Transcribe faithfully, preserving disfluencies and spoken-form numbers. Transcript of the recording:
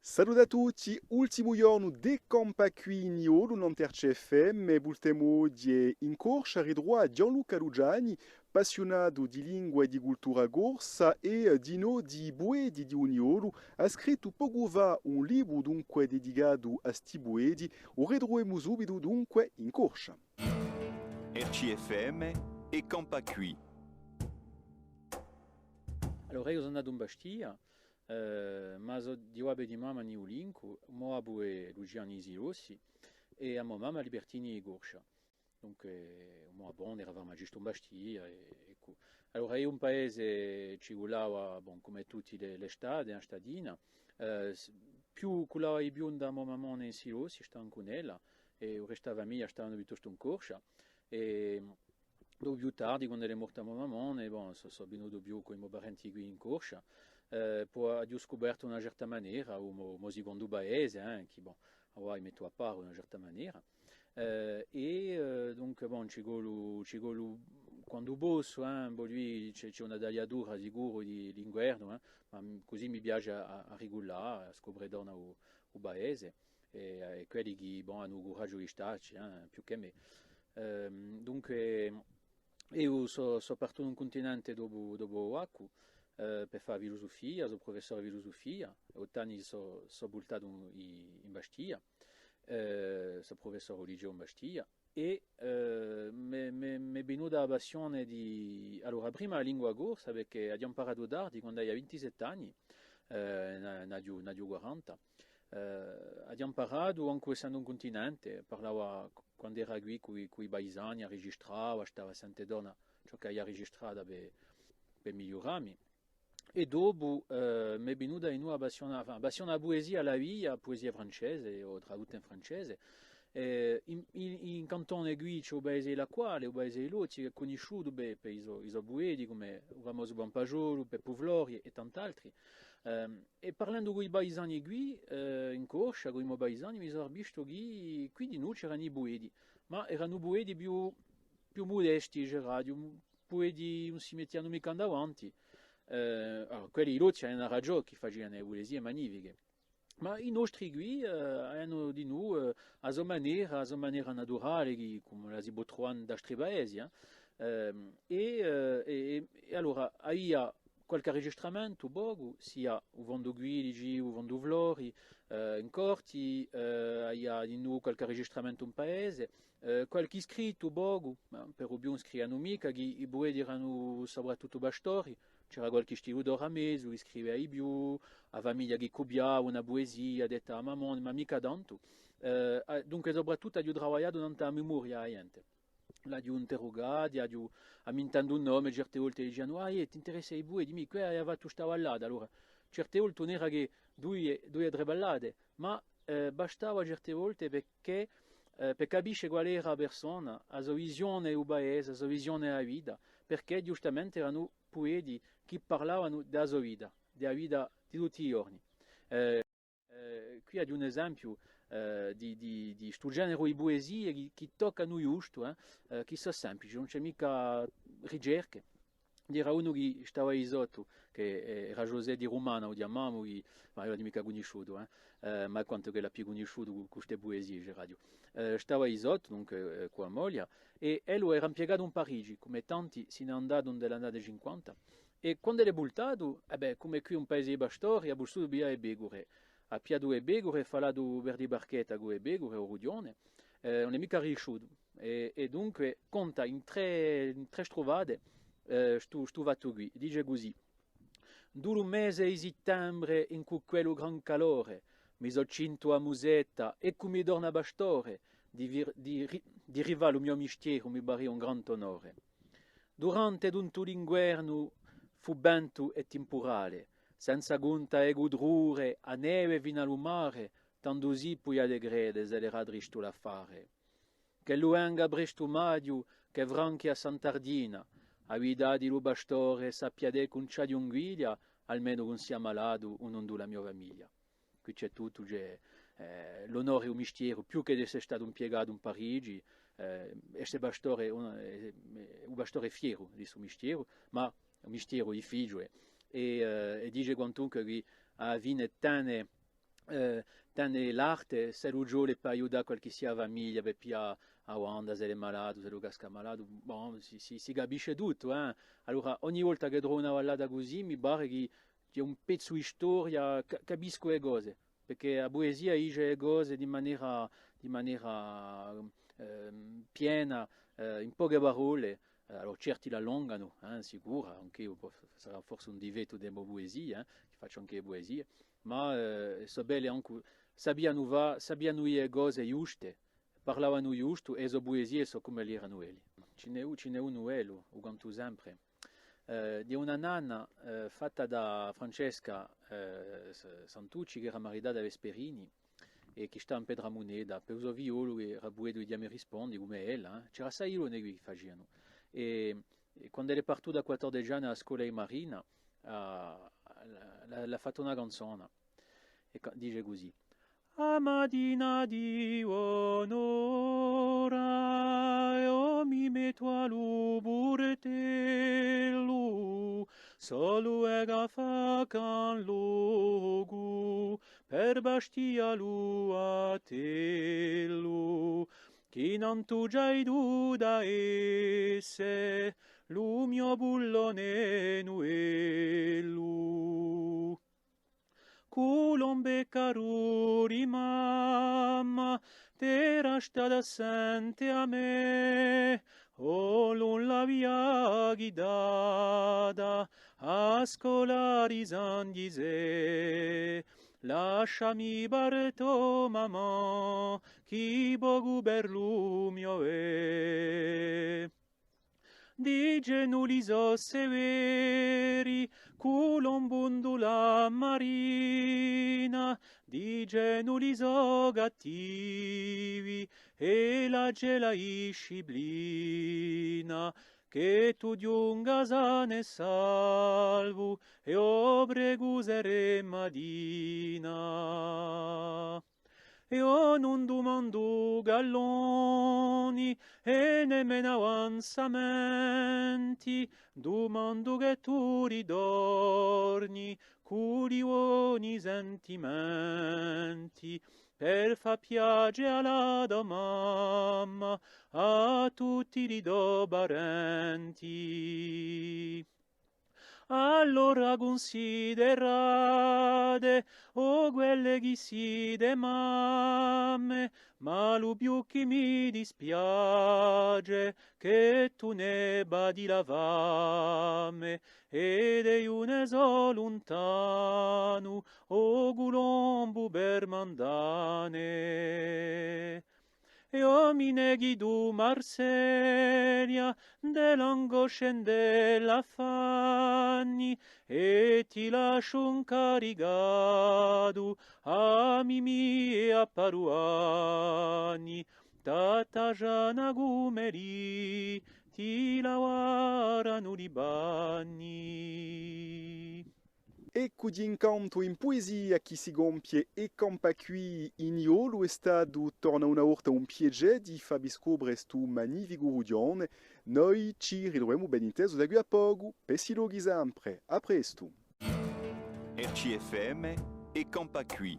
Salute à tutti, ultimu ghjornu di Campà quì in Niolu, nant'à R C F M, vultemu oghje in Corscia, ritruvà à Ghjanluca Luciani, appassiunatu di lingua è di cultura corsa è, eh, dinò di pueti di u Niolu, hà scrittu pocu fà un libru, dunque, dedicatu à sti pueti, u ritruvemu subitu, dunque, in Corscia. R C F M è Campà quì. Allora, eiu sò natu in Bastia, eh, ma sò di babbu è di mamma niulincu, u mo babbu hè Luciani di Silossi è a mo mamma Libertini di Corscia. Dunque, u mo babbu era farmacistu in Bastia, è, eccu. Allora, eiu in paese ci cullava, bon, cum'è tutti le, l'estate, a statina, eh, s-, più cullava di più ind'a mo mammone in Silossi, stava incù ella, è u restu di a famiglia stavanu piuttostu in Corscia, è dopu più tardi, quand'ella hè morta a mo mammone, bon, sò, sò vinutu più cù i mo parenti quì in Corscia, eh, po aghju scupertu una certa manera, u mo, u mo sicondu paese, eh, chì, bon, avà i mettu à pari d'una certa manera. Eh, è, eh, dunque, bon, ci collu, ci collu quandu possu, eh, vogliu dì, ci hè, ci hè una tagliatura sicuru di l'inguernu, eh, ma m-, cusì mi piace à, à, à ricullà, à scopre torna u, u paese, è, è quelli chì, bon, anu u curaghju di stacci, eh, più chè mè. Ehm, dunque, eiu sò, sò partutu in cuntinente dopu, dopu u baccu, eh, per fà filusufia, sò prufessore di filusufia, ott'anni sò, sò vultatu in, in Bastia, eh, sò prufessore à u liceu in Bastia, è, eh, m'hè, m'hè, m'hè vinuta a passione di, allora, prima a lingua corsa, perchè aghju amparatu tardi, quand'aviu vintisette anni, eh, n-, n'aghju, n'aghju quaranta, eh, aghju amparatu, ancu essendu in cuntinente, parlava, quand'era quì cù i, cù i paisani, a registrava, stava à sente torna ciò ch'aviu registratu per, per migliurà mi. È dopu, eh, m'hè vinuta dinù a passione, enfin, a passione à a puesia, l'aviu, a puesia francese, o tradutta in francese. Eh, in, in, in cantone quì ci hè u paese di Lacquale, u paese di Lozzi, chì hè cunnisciutu per, per i so, i so pueti, cum'è u famosu Pampasgiolu, Peppu Flori è tant'altri. Ehm, è parlendu cù i paisani quì, eh, in Corscia, cù i mo paisani, mi sò avvistu chì quì dinù c'eranu i pueti, ma eranu pueti più, più mudesti, diceraghju, pueti ùn si mettianu micca in davanti. Eh, allora, quelli di Lozzi anu ragiò, chì facianu e puesie magnifiche. Ma i nostri quì, eh, anu dinù, eh, a so manera, a so manera naturale, chì, cum'ella si pò truvà in d'altri paesi, eh. Ehm, è, eh, è, è, è allora, aviu qualchì registramentu, pocu, sia u Fondu Quilici, u Fondu Flori, eh, in Corti, eh, aviu dinù qualchì registramentu in paese, eh, qualchì scrittu, pocu, ma per u più ùn scrivianu micca, chì i pueti eranu soprattuttu pastori, c'era qualchì istitutore à mezu chì scrivia di più, a famiglia chì cupiava una puesia detta à a mammone, ma micca tantu. Eh, eh, dunque, soprattuttu aghju travagliatu nant'à a memoria di a ghjente. L'aghju interrugati, aghju, ammintendu un nome, certe volte dicianu: «Ah, eh, t'interessa i pueti, mì, quì aghju fattu sta ballata.» Allora, certe volte ùn era chè duie, duie o trè ballate, ma, eh, bastava certe volte perchè, eh, per capisce qual era a persona, a so visione di u paese, a so visione di a vita, perchè ghjustamente eranu pueti chì parlavanu di a so vita, di a vita di tutti i ghjorni. Eh, Eh, quì aghju un esempiu, eh, di, di, di stu generu di puesie chì, chì toccanu ghjustu, eh, eh, chì sò simplici, ùn ci hè micca ricerche. C'era unu chì stava quì sottu, chì, eh, era José Di Rumana, u chjamamu, chì, ma eiu ùn l'aghju micca cunnisciutu, eh, eh, ma quantu ch'ellu l'abbia cunnisciutu cù, cù ste puesie, diceraghju. Eh, stava quì sottu, dunque, eh, cù a moglia, è ellu era impiegatu in Parigi, cum'è tanti, si n'hè andatu in l'annate cinquanta, è quand'ellu hè vultatu, eh bè, cum'è quì hè un paese di pastori, hà vulsutu piglià e pecure, hà pigliatu e pecure, hà falatu per di barchetta cù e pecure, u rughjone, eh, ùn hè micca riisciutu. È, è dunque conta in trè, in trè strufate, eh, stu, stu fattu quì. Dice cusì: «Ind'u mese di sittembre, incù quellu gran calore, mi sò cintu a musetta, eccu mi torna pastore, di vir-, di ri-, di rifà lu mio mistieru mi paria un grand'onore.» Durante tuttu l'inguernu fù ventu è timpurale, senza cunta e cutrure, a neve finu à lu mare, tandu sì, pudiate crede, s'ellu era tristu l'affare. Ch'ellu venga prestu maghju, ch'è franchi a Sant'Ardina, a vita di lu pastore sappiate ch'ùn ci aghju invidia, almenu ch'ùn sia malatu unu ind'u la mio famiglia. Quì ci hè tuttu, ci hè, eh, l'onore è u mistieru, più chè d'esse statu impiegatu in Parigi, eh, esse pastore, un, eh, eh, u pastore hè fieru di stu mistieru, ma un mistieru difficiule, è, eh, è dice quantunque chì à a fine tene eh, tene l'arte, s'ellu ci vole per aiutà qualchissia famiglia, per piglià a banda, s'ellu hè malatu, s'ellu casca malatu, bon, si, si, si capisce tuttu, eh. Allora, ogni volta chì trovu una ballata cusì, mi pare chì ci hè un pezzu di storia, ca-, capiscu e cose, perchè a puesia dice e cose di manera, di manera, ehm, piena, eh, in poche parolle, eh, allora, certi l'allonganu, eh, sicuru, anch'eiu po-, sarà forse un difettu di a mo puesia, eh, chì facciu ancu e puesie, ma, eh, sò belle ancu, sapianu fà, sapianu dì e cose ghjuste, parlavanu ghjustu, è e so puesie sò cum'elli eranu elli. Ci n'hè u-, ci n'hè unu bellu, u cantu sempre, eh, di una nanna, eh, fatta da Francesca, eh, S-, Santucci, chì era maritata à Vesperini, è chì stà in Petramuneta, per u so figliolu chì era puetu di Chjama è Rispondi, cum'è ella, eh. C'era assai donn'è chì facianu. È, è quand'ella hè partuta à quattordeci anni à a scola di Marina, hà, l'hà, l'hà, l'hà fattu una canzona. È ca-, dice cusì. A matina di bon'ora, eiu mi mettu à lu purtellu, solu è chì facciu in locu, per bastì à lu battellu, chì nantu ci aghju da esse, lu mio bullone nuvellu. Culombu è caru di mamma, t'era stata à sente à mè, o lunga via ghidata, à a scola di San Ghjisè. Lasciami partu, mamma, chì vocu per lu mio bè. Dicenu li so severi, culombu in la marina, dicenu li so cattivi, è la gela disciplina, chì tù ghjunga sanu è salvu, è eiu pregu sera è matina. Eiu ùn dumandu galloni è nemmenu avanzamenti, dumandu chì tù ritorni cù li boni sentimenti, per fà piacè à la to mamma, à tutti li to parenti. Allora cunsiderate, o quelle chì site mamme, ma lu più chì mi dispiace, chì tù ne pati la fame, è eiu ne sò luntanu, o culombu per mandane. È o mi ne ghitu Marseglia, di l'angosce è di l'affanni, è ti lasciu incaricatu à Mimì è à Paruanni, t'attagianu cum'elli, ti lavaranu li panni. Eccu l'incantu in puesia chì si compie è campa quì in Niolu. Hè statu torna una volta un piacè di fà vi scopre stu magnificu rughjone. Noi ci ritruvemu ben intesu da quì à pocu, per sti lochi sempre. À prestu. R C F M è campa quì.